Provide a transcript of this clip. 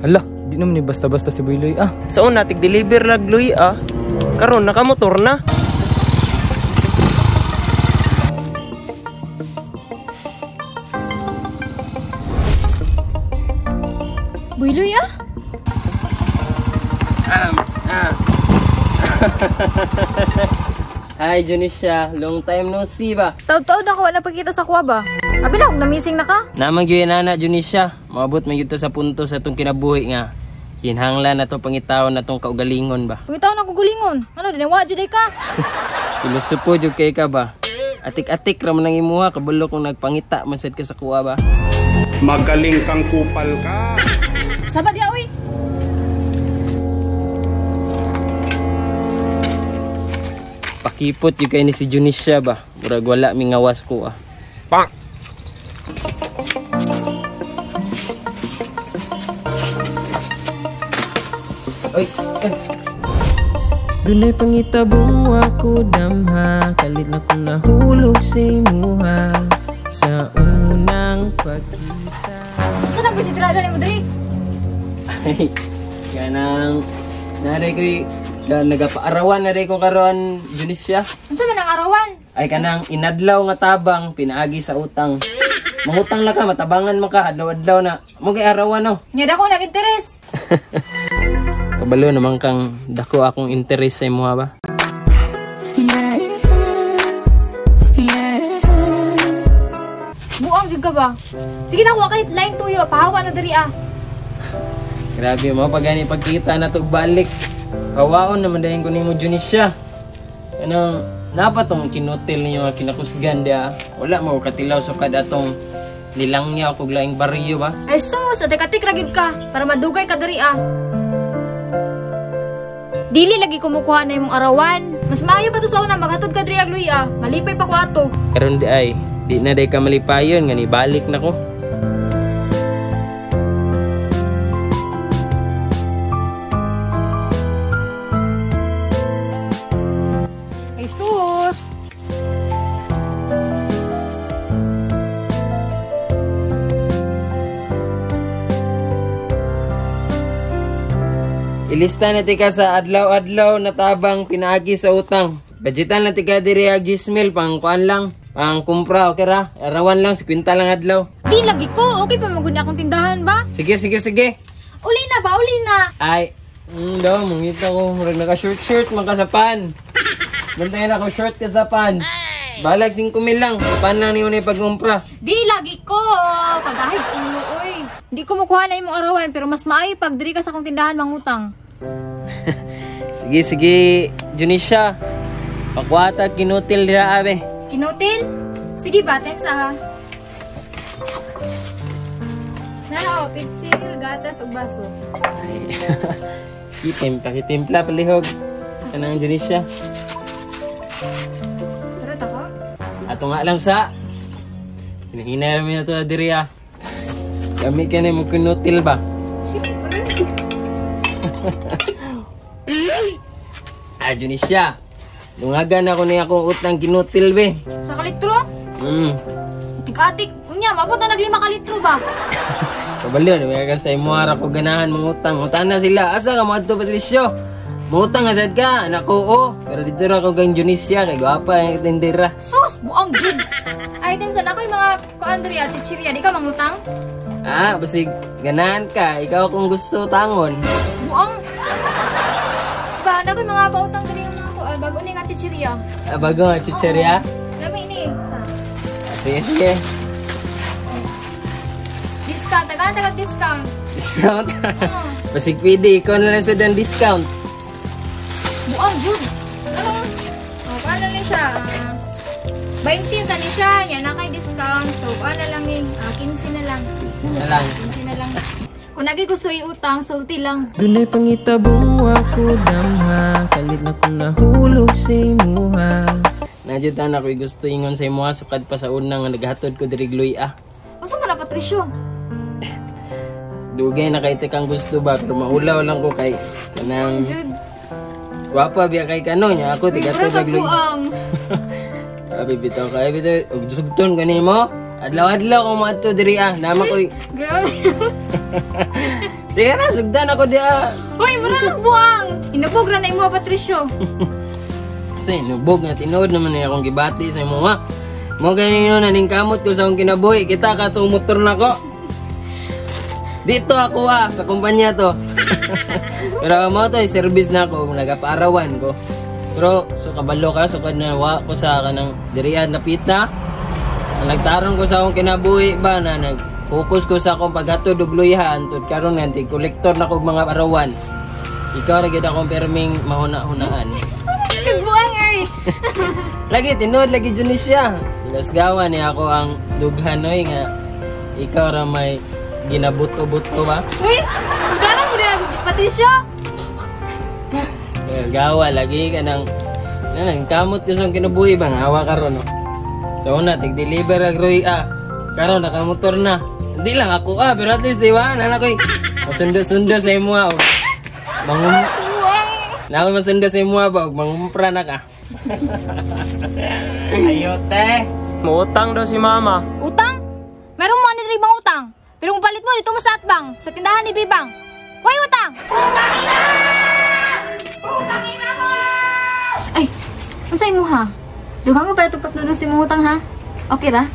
Hala, di naman ni basta-basta si Boy Loy ah. Sa una tig-deliver lag Loy ah. Karon nakamotor na. Boy Loy ah? Hi Junisha, long time no see ba? Taud-taud na ko wala pagkita sa kuha ba? Abi na akong namising na ka. Naman gyud nana Junisha, moabot man gyud ta sa punto sa atong kinabuhi nga kinahanglan na to pangitaon na tong kaugalingon ba. Pangitaon na kaugalingon. Ano dinawa jud ka? Pilosopo jud kay ka ba? Atik-atik ra man ang imuha kabalo kung nagpangita man sad ka sa kuha ba. Magaling kang kupal ka. Sabad ya oy. Pakipot yung kay ni si Junisha ba? Murag wala mingawas ko ah. Pak! Oy, eh. Dunay pangitabong ako damha, kalit na kong nahulog sa imuha sa unang pagkita. Saan ang gusto ni mo diri? Ay, kanang naray ko'y nagapaarawan na rin ko karon Junisha. Unsa man ang arawan? Ay kanang inadlaw nga tabang pinaagi sa utang. Mangutang lang ka, matabangan man ka adlaw-adlaw na. Mo kay arawan no. Nya dako nag-interes. Kabalo naman kang dako akong interest sa imuha ba? Buang jud ka ba? Sige na kuha kahit line tuyo, pahawa na diri ah. Grabe mo pag gani pagkita na to balik. Hawaon naman dahin ko nimo Junisha. Kanang napa tong kinutil ninyo nga kinakusgan dia. Wala mo katilaw sukad atong nilangyaw kog laing baryo ba. Ay sus, atik-atik ra gid ka para madugay ka diri ah. Dili lagi kumukuha na imong arawan. Mas maayo pa to sa una maghatod ka diri ag Luy ah. Malipay pa ko ato. Karon di ay, di na day ka malipayon nga nibalik na ko. Ay sus. Ilista na tika sa adlaw-adlaw na tabang pinaagi sa utang. Budgetan na tika diri ag Gismil pang kuan lang, pang kumpra okay ra. Arawan lang 50 lang adlaw. Di lagi ko, okay pa magud na akong tindahan ba? Sige sige sige. Uli na ba, uli na. Ay, daw mangita ko murag naka short man ka sa pan. Bantayan ako short ka sa pan. Balag 5 mil lang, pan lang nimo na ipag-umpra. Di lagi ko, kagahig ulo oy. Di ko makuha na imong arawan pero mas maayo pag diri ka sa akong tindahan mangutang. Sige sige, Junisha. Pakuwata kinutil dira abe. Kinutil? Sige ba, tensa ha. Naro, pitsil, gatas ug baso. Sige, pakitimpla palihog. Kanang Junisha. Tara ta ko. Ato nga lang sa. Hinahina ra mi ato diri ah. Kami kani mo kinutil ba? Siyempre. Ah, Junisha. Dungagan ako ni akong utang kinutil be. Sa kalitro? Atik-atik. Unya, mabot na nag 5 ka litro ba? Kabalo, may ka sa imo ara ko ganahan mangutang. Utang na sila. Asa ka moadto Patricio? Mangutang nga sad ka, anak ko oh. Pero dito ra ko kang Junisha kay gwapa ang tindera. Sus, buang jud. Item sa nako yung mga kuan diri chichirya, di ka mangutang? Ah, basig ganahan ka, ikaw kung gusto tangon. Buang. Ba, nako yung mga pautang diri yung mga kuan, bago ni nga chichirya. Ah, bago nga chichirya? Lami ni. Sa. Sige, sige. Discount, tagaan tagang discount. Discount? Basig pwede, ikaw na lang sa dan discount. Buang jud. Ano? Oh, paano ni siya? 20 ta ni siya, yan na kay discount. So, paano lang ni? 15 na lang. 15 na lang. 15 na lang. Kung nagi gusto iutang, sulti lang. Dunay pangitabong ako damha, kalit na kong nahulog sa imuha. Nadyo ta na ko'y gusto ingon sa imuha, sukad pa sa una nga naghatod ko diri Gloy ah. Unsa man na Patricio? Dugay na kay kang gusto ba, pero maulaw lang ko kay kanang gwapa biya kay kano nya ako tigatod Pero og Gloy. Abi bitaw kay bitaw og sugton kanimo. Adlaw-adlaw ko moadto diri ah. Nama ko'y Grabe. Sige na, sugdan ako diha. Hoy, mura kang buang. Hinubog ra na imo, Patricio. Kasi nubog nga tinuod naman na akong gibati sa imo ha. Mo ganino na ning kamot ko sa akong kinabuhi, kita ka tong motor na ko. Dito ako ah, sa kumpanya to. Pero mo to, service na ako, nagapaarawan ko. Pero so kabalo ka, sukad na wa ko sa kanang dirian napita. Nagtarong ko sa akong kinabuhi ba na nag focus ko sa akong paghatod og luyahan tud karon nga kolektor na kog mga arawan. Ikaw ra gyud akong perming mahuna-hunaan. Buang ay. Lagi tinuod lagi jud ni siya. Gilasgawan niya ako ang dughanoy nga ikaw ra may ginabuto-buto ba. Uy, magkano mo din Patricio? Kaya gawa lagi ka nang nang kamot ko sa kinabuhi ba nga awa karon no. So una tig deliver ag Roy ah. Karon nakamotor na. Hindi lang ako ah, pero at least di ba nana koy masundo-sundo sa imo ah. Mangum Buang. na ako masundo sa imo ah, ba og mangumpra na ka. Ayo te. Muutang daw si mama. Utang? Meron mo ano bang utang? Pero kung palit mo dito mo sa atbang, sa tindahan ni Bibang. Hoy, utang! Ay, unsay mo ha? Dugang mo para tupot si mong utang ha? Okay ra?